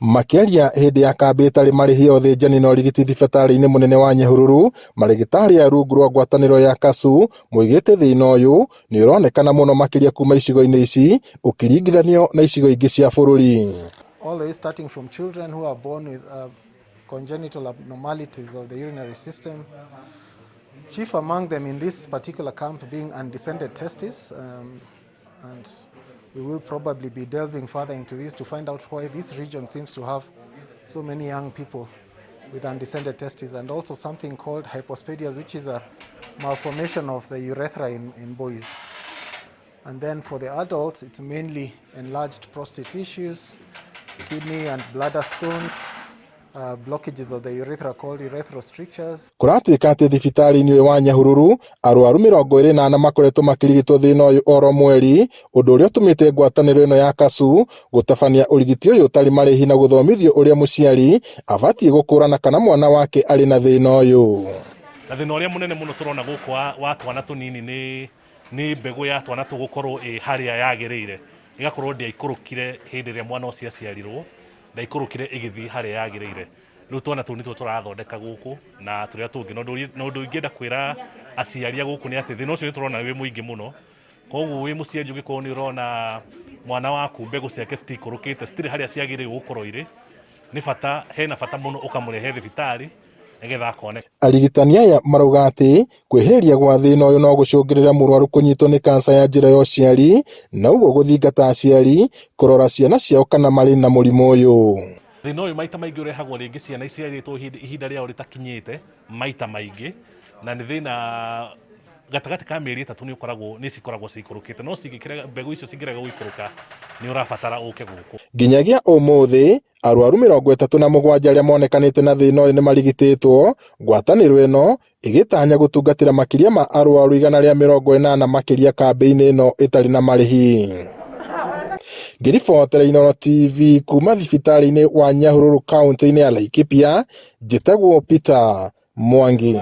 Makĩaria hĩndĩ ya kambĩ ĩtarĩ marĩhi ya ũthĩnjani na ũrigiti thibitarĩ-inĩ mũnene wa Nyahururu, marĩgĩtarĩ a rungu rwa ngwatanĩro ya KASU moigĩte thĩna ũyũ nĩ ũronekana mũno makĩria kuma icigo-inĩ ici ũkĩringithanio na icigo ingĩ cia bũrũri. All the way starting from children who are born with congenital abnormalities of the urinary system, chief among them in this particular camp being undescended testes, and we will probably be delving further into this to find out why this region seems to have so many young people with undescended testes, and also something called hypospadias, which is a malformation of the urethra in boys. And then for the adults, it's mainly enlarged prostate issues, kidney and bladder stones, blockages of the urethra called urethral strictures. Kũratuĩka atĩ thibitarĩ-inĩ ũyũ wa Nyahururu arwaru 24 makoretwo makĩrigitwo thĩna ũyũ oro mweri, ũndũ ũrĩa ũtũmĩte ngwatanĩro ĩno ya KASU gũtabania ũrigiti ũyũ ũtarĩ marĩhi na gũthomithio ũrĩa mũciari abatiĩ gũkũrana kana mwana wake arĩ na thĩna ũyũ. Na thĩna ũrĩa mũnene mũno tũrona gũkũ wa twana tũnini nĩ mbegũ ya twana tũgũkorwo ĩ harĩa yagĩrĩire, ĩgakorwo ndĩaikũrũkire hĩndĩ ĩrĩa mwana ũcio aciarirwo, ndaikũrũkire ĩgĩthiĩ harĩa yagĩrĩire. Rĩu twana tũu nĩtuo tũrathondeka gũkũ na tũrĩa tũngĩ. Na ũndũ ingĩenda kwĩra aciari a gũkũ nĩ atĩ thĩna ũcio nĩ tũrona wĩ mũingĩ mũno, koguo wĩ mũciari ũngĩkorwo nĩ ũrona mwana waku mbegũ ciake citikũrũkĩte, citirĩ harĩa ciagĩrĩirwo gũkorwo irĩ, nĩ bata, hena bata mũno ũkamũrehe thibitarĩ nĩgetha akoneka. Arigitani aya marauga atĩ kwĩhĩrĩria gwa thĩna ũyũ no gũcũngĩrĩre mũrwaru kũnyitwo nĩ kanca ya njĩra ya ũciari, na ũguo gũthingata aciari kũrora ciana ciao kana marĩ na mũrimũ ũyũ. Thĩna ũyũ maita maingĩ ũrehagwo rĩngĩ ciana iciarĩtwo ihinda rĩao rĩtakinyĩte maita maingĩ, na nĩ thĩna gatagatĩ ka mĩeri 3 nĩ ũkoragwo, nĩ cikoragwo cikũrũkĩte, no cingĩkĩrega, mbegũ icio cingĩrega gũikũrũka nĩ ũrabatara ũke gũkũ. Nginyagia ũmũthĩ arwaru 37 arĩa monekanĩte na thĩna ũyũ nĩ marigitĩtwo, ngwatanĩro ĩno ĩgĩtanya gũtungatĩra makĩria ma arwaru 180 makĩria kambĩ-inĩ ĩno ĩtarĩ na marĩhi. Ngĩribotera Inooro TV kuma thibitarĩ-inĩ wa Nyahururu kaunti-inĩ ya Laikipia, njĩtagwo Peter Mwangi.